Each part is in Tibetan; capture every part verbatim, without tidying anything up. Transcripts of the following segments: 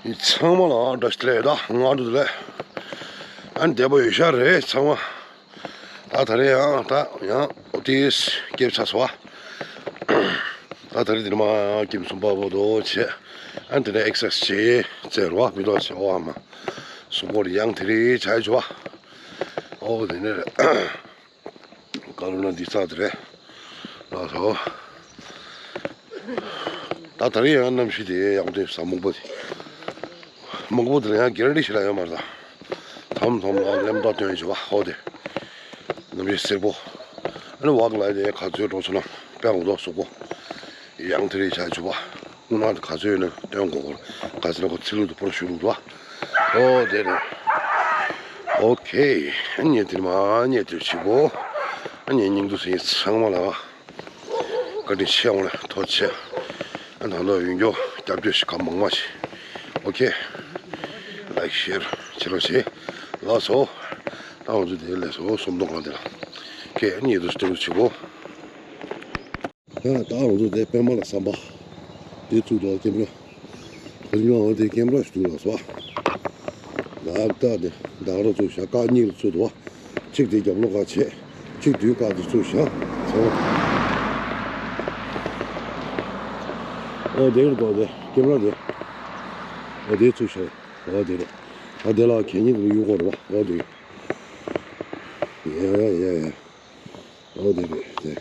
ཚང་མ་ལ་བཀྲ་ཤིས་བདེ་ལེགས། ད་སྔ་དྲོ་བདེ་ལེགས། ཨ་ནི་བདེ་པོ་ཡོད་ཤག་རེད་ཚང་མ། ད་ད་རེས་ཡང་ད་ཡང་ཨོ་ཏིས་སྐྱེབས་ཚར་སོང་བ། ད་ད་རེས་དེ་ནས་མར་ཀེམ་གསུམ་པ་བོ་དོ་བྱས། ཨ་ནི་དེ་ནས་ཨེག་སར་སའིཛ་བྱས་ཟེར་བ་མི་ལོག་བྱས་འོ་ཨ་མ། གཟུགས་པོ་ཡང་དེ་རེས་བྱ་ཆོག་བ། ཨོ་དེ་ནས་རེད། ཀ་རུ་ན་འདི་ཚ་དེ་རེད། ལགས་སོ། ད་ད་རེས་ཡང་གནམ་གཤིས་དེ་ཡག་པོ་དེ་ས་སྨུག་པ་དེ། སྨུག་པ་དེ་ལ་ཡང་གེ་རན་ཊི་ཞིག་ལ་ཡོད་མ་རེད་ད། དམ་དམ་ལ་ལེམ་ཏོག་སྟོན་བྱེད་པ་ཧོ་དེ། གནམ་གཤིས་སེར་པོ། ཨ་ནི་བག་ལ་དེ་ག་ཚོད་འགྲོ་ཚོད་ན་དཔེ་འོ་དོ་གཟུགས་པོ། ཡང་དེ་རེས་བྱ་ཆོག་པ། སྔོན་མ་ག་ཚོད་ཡོད་ན་སྟོན་དགོས་གོ། ག་ཚོད་ན་ཁོ་ཚིག་ལུགས་དུ་པོར་ཞུ་ལུགས་དུ་བ། ཨོ་དེ་རེད། ཨོ་ཁེ། ཉེ་དེ་མ་ཉེ་དེ་ཆི་གོ། ཉེ་སྙིང་དུ་སེ་ཚང་མ་ལ་བཀའ་དྲིན་ཆེ་འོང་ལ་ཐོ་ཆེ། ད་ལོ་ཡོང་རྒྱུ་སྐྱབས་བཅོལ་ཞིག་ག་མང་མ་ཞིག་ཨོ་ཁེ། ལའིཀ་ཤེར་ཆེ་རོ་ཆེ། ལགས་སོ། ད་འོ་ཚོ་དེ་ལས་སོ་སོམ་དོང་གང་དེ་ལ། ཁེ་ཉེ་དུ་སྟེ་རུ་ཆི་གོ། ཡ་ད་ང་ཚོ་དེ་པད་མ་ལ་ཟམ་པ། དེ་བཙུགས་འདུག་ཀེམ་ར། ཁོ་ཚོ་ང་དེ་ཀེམ་ར་ཞིག་འདུག་ལ་སོ། ལག་ད་དེ་བདག་ར་ཚོ་ཞག་ཀ་གཉིས་ལ་ཚུད་འདུག་བ། གཅིག་དེ་རྒྱབ་ལོགས་ཀ་བྱས། གཅིག་མདུན་ཀ་དེ་ཚུད་ཞག་ཚོ། ཨོ་དེ་རུ་འདུག་དེ་ཀེམ་ར་དེ། ཨོ་དེ་ཚུད་ཞག་ཨོ་དེ་རུ། ཨ་དེ་ལ་གད་སྙིགས་དེ་གཡུག་དགོས་རེད་བ་ཨོ་དེ། ཡ་ཡ་ཡ། ཨོ་དེ་རེད་དེ།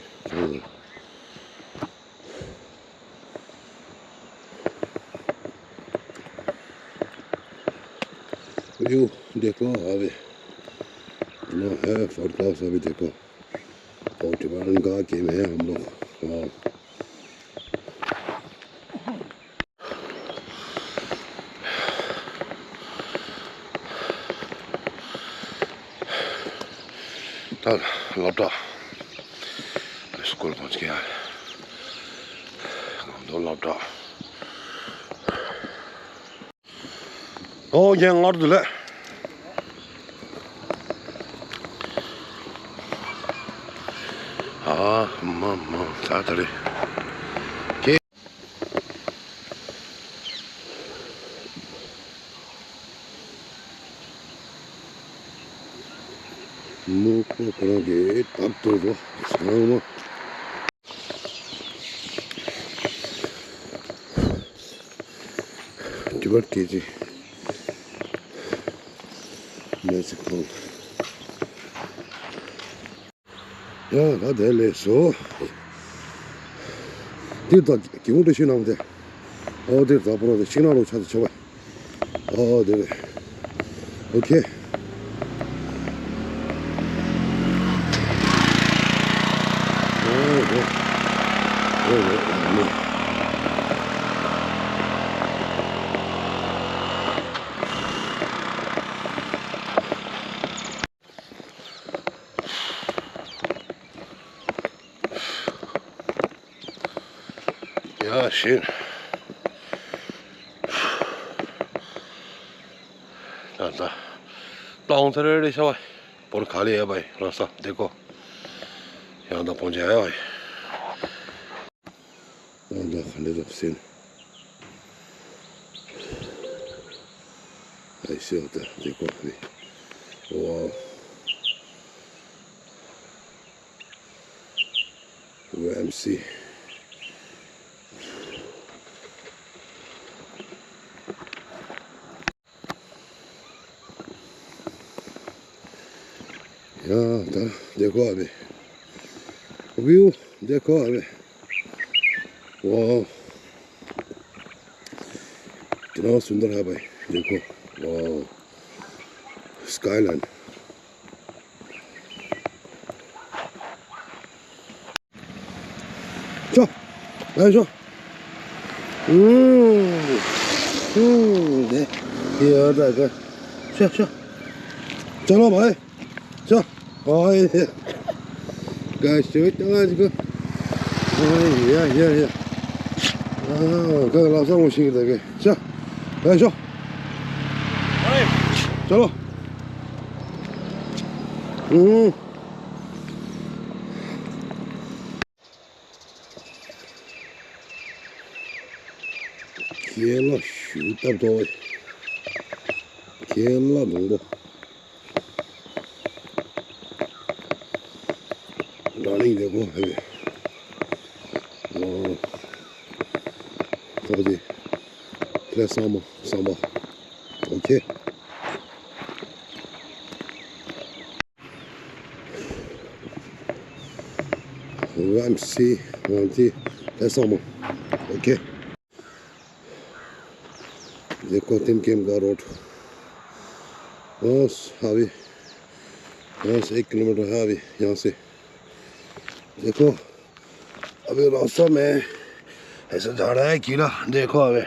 View देखो अभी। नो है फोरकास्ट अभी देखो। और टिबेटन का गेम है हम लोग। हाँ। ད་སློབ་གྲྭ་སྐོར་གང་ཅི་ཡ། སྒང་ཏོག་སློབ་གྲྭ། ཨོ་རྒན་ངར་དུ་ལས། ཨ་མ་མ་ད་ད་རེད། མོ་ཀོ་ཁོ་རང་གི་ཐབ་ཏུ་རོ་ཚང་མ། ཀི་བར་ཀེ་ཇི་མེ་སི་ཁོང་། ཡ་ད་དེ་ལས་སོ། འདི་ད་གི་འུ་འདྲ་ཤི་ནང་དེ། ཨོ་དེ་ད་པོ་རོ་དེ་ཤིང་ནག་རོ་ཆ་དེ་ཆ་བ། ཨོ་དེ་རེད། ཨོ་ཁེ། ཨོ་དེ། ཨོ་དེ། ཡ་ཤིན། ད་ད། ཏོང་ཐ་རེ་རེ་ཤ་བ། བོར་ག་ལེ་ཡ་བའི་ར་ས་དེ་ཀོ། ཡང་ད་བོང་ཅ་ཡ་བའི། ཨ་ད་ག་འདྲ་རོགས་ཟིན། ཨའི་སེ་ད་དེ་ཀོ་ཧི། ཝའོ། ཝེམ་སི། ཡ་ད་དེ་ཀོ་ཨ་བེ། ཝིའུ་དེ་ཀོ་ཨ་བེ། ཝའོ། कितना सुंदर है भाई, देखो। वाओ। स्काईलाइन। 자, 가야죠. 음, 음, 네. 여기다가, 자, 자. 자, 봐. 자, 아이, 가시죠, 가지고. 아이, 야, 야, 야. 아, 그 라사 오시기다, 그. 자, 가시죠. 자, 음. ཁྱེད་ལ་ཞུ་ཏབ་ཏོ། ཁེ་ལ་སྡོང་པོ། འདྲ་གླིང་དེ་གོ་ཧེ། ཨོ། ཁོ་དེ། ལྷ་བསམ་པ་བསམ་པ། ཨོ་ཁེ། ཝེམ་སི་ཝེམ་སི་ལྷ་བསམ་པ། ཨོ་ཁེ། देखो तीन किलोमीटर का रोड। बस अभी, बस एक किलोमीटर है अभी यहाँ से। देखो, अभी रास्ता में ऐसा झाड़ है, कीड़ा। देखो अभी।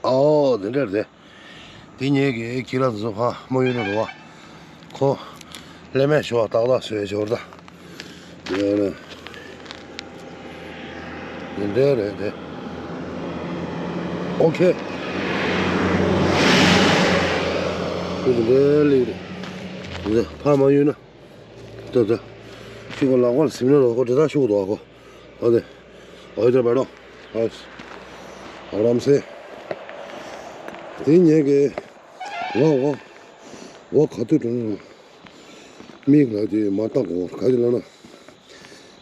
ओ, इधर दे। དེ་ངེད་ཀྱི་ཁྱི་ལ་བཟོ་ཁ་མོ་ཡོད་ནོ་རེད་བ། ཁོ། ལས་མེད་ཞོ་ཏག་ཏག་བཟོས་ཞོར་ད། ཡོད་ན། འདི་འདྲ་རེད་དེ། ཨོ་ཁེ། འདི་འདྲ་ལི་རེད། འདི་ཕ་མ་ཡོད་ན། ད་ད། ཤི་གོ་ལག་པར་སིམ་ནོ་རོ་ཁོ་དེ་ད་ཤུག་ཏོ་ཨ་ཁོ། ཨོ་དེ། ཨོ་དེ་བར་ནོ། ཨོ། ཨོ་རམ་སེ། དེ་ངེད་ཀྱི། ཝ་ཝ། ཝ་ག་དུས་དྲོ་ནས། མིག་ལ་དེ་མ་བལྟ་གོ་ག་ཅི་ལ་ན།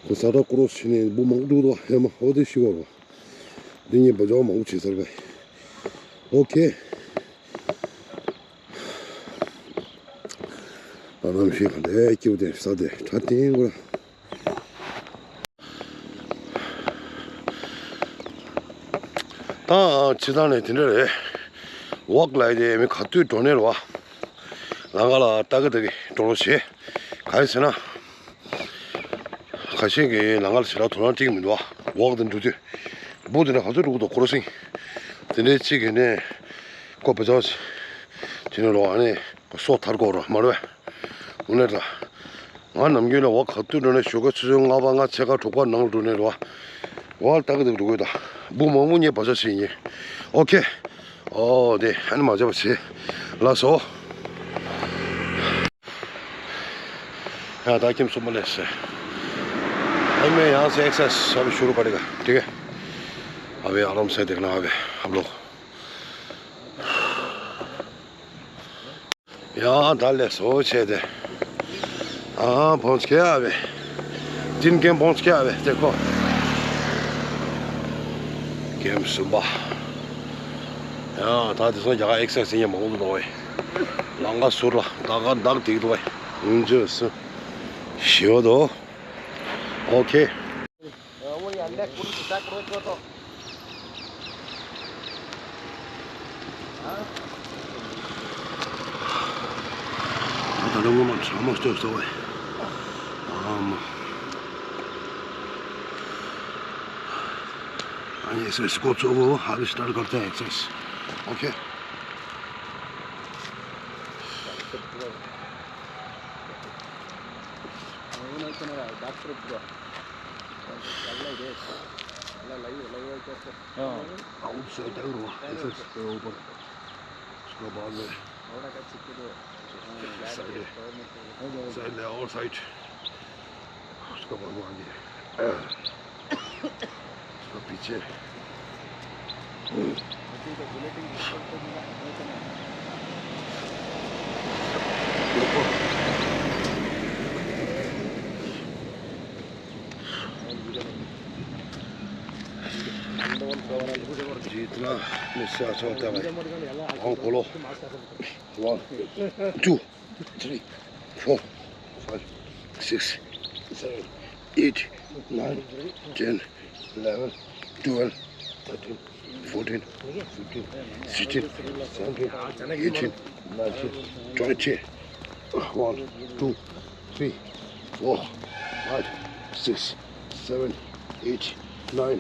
ཁོ་ས་ཏྲ་ཀོ་རོ་སི་བྱས་ནས་འབུ་མང་པོ་འདུག་དོ་ཧེ་མ་ཨོ་དེ་ཤི་གོ་རོ། དེ་ངེད་བ་ཇོ་མང་པོ་བྱས་ཚར་བས། ཨོ་ཁེ། ཨ་ནམ་ཤེས་ག་འདྲ་སྐྱིད་པོ་དེ་ས་དེ་གྲ་བཏིང་དགོས། ད་ཕྱི་ཐང་ནས་དེ་འདྲ་རེད། ཝོག་ལ་དེ་མི་ག་དུས་འགྲོ་ནས་རེད་བ། ལང་ཀ་ལ་ལྟ་གི་ལྟ་གི་འགྲོ་རོགས་བྱེད། ག་རེ་ཟེར་ན། ཁ་ཤས་ཀྱིས་ལང་ཀ་ལ་ཞེ་དྲག་དོ་སྣང་སྤྲད་ཀྱི་མི་འདུག་བ། ཝོག་དེ་འགྲོ་དུས། འབུ་དེ་འདྲ་ག་ཚོད་འགྲོ་གི་འདུག་ཁོ་རང་སེང་། དེ་འདྲའི་གཅིག་གིས་ནས། ཁོ་བུ་ཚོ། དེ་ནས་རོ་ཨ་ནི། སོ་ཐར་གོ་རོ་མ་རེད་བས། འོ་ནས་ད། ང་ནམ་རྒྱུན་ལ་བ་ག་དུས་འགྲོ་ནས་ཞོགས་ཀ་ཆུ་ཚོད་ལྔ་པ་ལྔ་ཕྱེད་ཀ་དྲུག་པ་ནང་འགྲོ་ནས་རོ། བ་ལྟ་གི་འདུག་འགྲོ་གི་ད། འབུ་མང་པོ་རྙེད་པ་ཆ་ཞིག་ཡིན། ཨོ་ཁེ། ཨོ་དེ་ཨ་ནི་མ་བྱས་པ་བྱེད། ལགས་སོ། ཡ་ད་ཁྱིམ་སུ་མ་ལས་སེ། ཨ་མེ་ཡང་སེ་ཨེག་སར་སའིཛ་ཞབས་ཞུ་རུ་པ་རི་ག་དེ་ག་ཨ་བེ་ཨ་རམ་སེ་དེ་ག་ན་ཨ་བེ་ཨབ་ལོ། ཡང་ད་ལས་སོ་བྱས་ཏེ། ཨ་ཕོན་སྐྱེ་ཨ་བེ། ཅིན་ཀེན་ཕོན་སྐྱེ་ཨ་བེ་དེ་ཁོ། ཀེམ་གསུམ་པ། ཡང་ད་དེ་སོང་རྒྱ་གར་ཨེག་སར་སའིཛ་ཡང་མང་པོ་འདུག་བས། ལང་ཀ་ཟུར་ལ་ད་ག་འདག་དེ་འདུག་བས། འུན་ཇོ་སུ། ཞིའོ་དོ། ཨོ་ཁེ། वो ये अंडे कुल कितना करो तो तो। हाँ। ད་ལོ་ངོ་མ་ཚང་མ་སྟོད་སོ་བས། ཨ་མ། ཨ་ནི་ཨེག་སར་སའིཛ་ཀོ་ཚོ་བོ་ཧ་རི་སི་ཊར་ཀར་ཏེ་ཨེག་སར་སའིཛ། ཨོ་ཁེ། वो नहीं तो मेरा डॉक्टर पूरा। कल ही दे। कल लाइव, लाइव है क्या? हाँ। आउटसाइड है वो, ऐसे ऊपर। उसका बाद में साइड है। साइड है, और साइड। उसका बाद में आगे। उसका पीछे। जीतना निश्चय अच्छा होता है भाई। हम खोलो। One, two, three, four, five, six, seven, eight, nine, ten, eleven, twelve, thirteen, fourteen, fifteen, sixteen, seventeen, eighteen, nineteen, twenty. One, two, three, four, five, six, seven, eight, nine,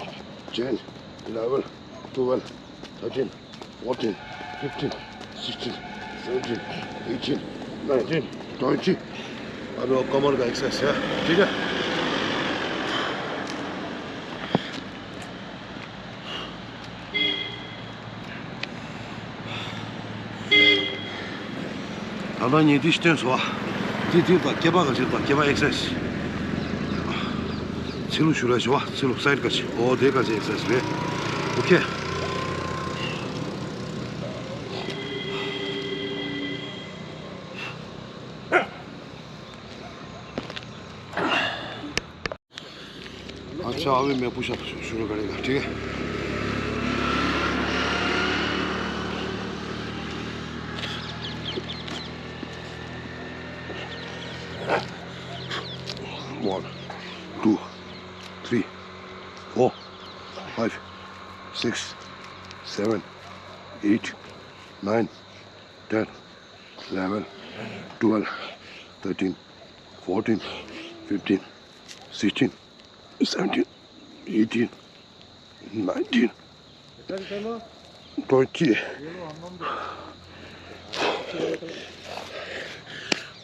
ten, eleven, twelve, thirteen, fourteen, fifteen, sixteen, seventeen, eighteen, nineteen, twenty. अब वो कमर का एक्सरसाइज है, ठीक है। ད་ལྟ་ངས་འདི་ཞིག་སྟོན་སོང་བ། འདི་འདི་དང་སྐེད་པ་ག་ཅིག་དང་སྐེད་པ་ཨེག་སར་སའིཛ། ཚེ་ལུ་ཞུ་ར་ཞུ་བ་ཚེ་ལུ་སའིཌ་ག་ཅིག་ཨོ་དེ་ག་ཅིག་ཨེག་སར་སའིཛ་རེད། ཨོ་ཁེ། अच्छा, अभी मैं पुशअप शुरू करेगा, ठीक है? One, two, three, four, five, six, seven, eight, nine, ten, eleven, twelve, thirteen, fourteen, fifteen, sixteen, seventeen, eighteen, nineteen, twenty.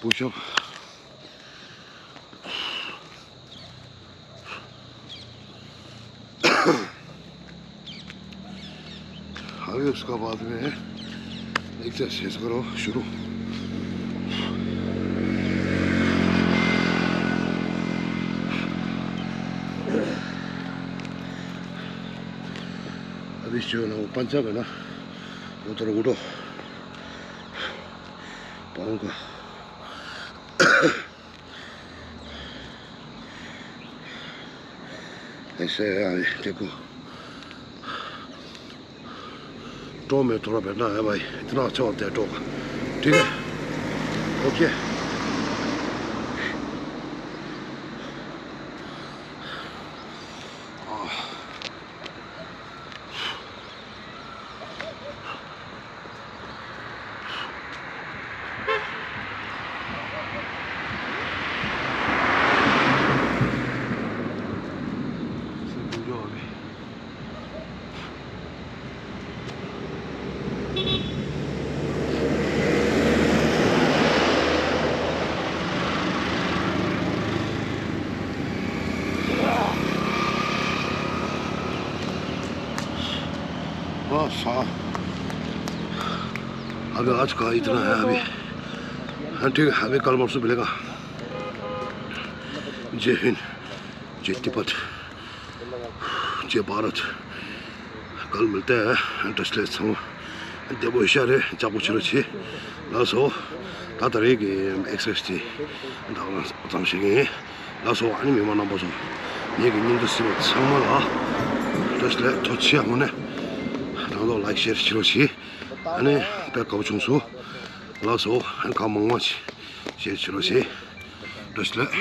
Push up. अभी उसके बाद में एक्सरसाइज करो शुरू। अभी जो है ना, वो पंच अप है ना, वो थोड़ा उठो, पाँव का। ऐसे यार, देखो। ड्रॉ में थोड़ा बैठना है भाई, इतना अच्छा होता है ड्रॉ का। ठीक है, ओके। हाँ, सा-, अभी आज का इतना है अभी। हाँ, ठीक है, अभी कल परसों मिलेगा। जय हिंद, जय तिब्बत, जय भारत। कल मिलते हैं। བཀྲ་ཤིས་བདེ་ལེགས་ཚང་མ། བདེ་པོ་ཡོད་ཤག་རེད། ཅག་པོ་བྱེད་རོགས་བྱེད། ལགས་སོ། ད་ད་རེས་ཀྱི་ཨེག་སར་སའི་ཛི་དེ་ད་ག་ཙམ་བྱེད་ཀྱི་ཡིན། ལགས་སོ། ཨ་ནི་མི་མང་རྣམ་པ་ཚོ། ངེད་ཀྱི་བརྙན་ཐུང་གཟིགས་པ་ཚང་མ་ལ་བཀྲ་ཤིས་བདེ་ལེགས། ཐུགས་རྗེ་ཆེ། དངོས་གནས་ད་དུང་ལའིཀ་ཤེར་བྱེད་རོགས་བྱེད། ཨ་ནི་དཔེ་དགའ་པོ་བྱུང་སོང་། ལགས་སོ། ཨ་ནི་གང་མང་མང་ཞིག་ཤེར་བྱེད་རོགས་བྱེད། བཀྲ་ཤིས་བདེ་ལེགས།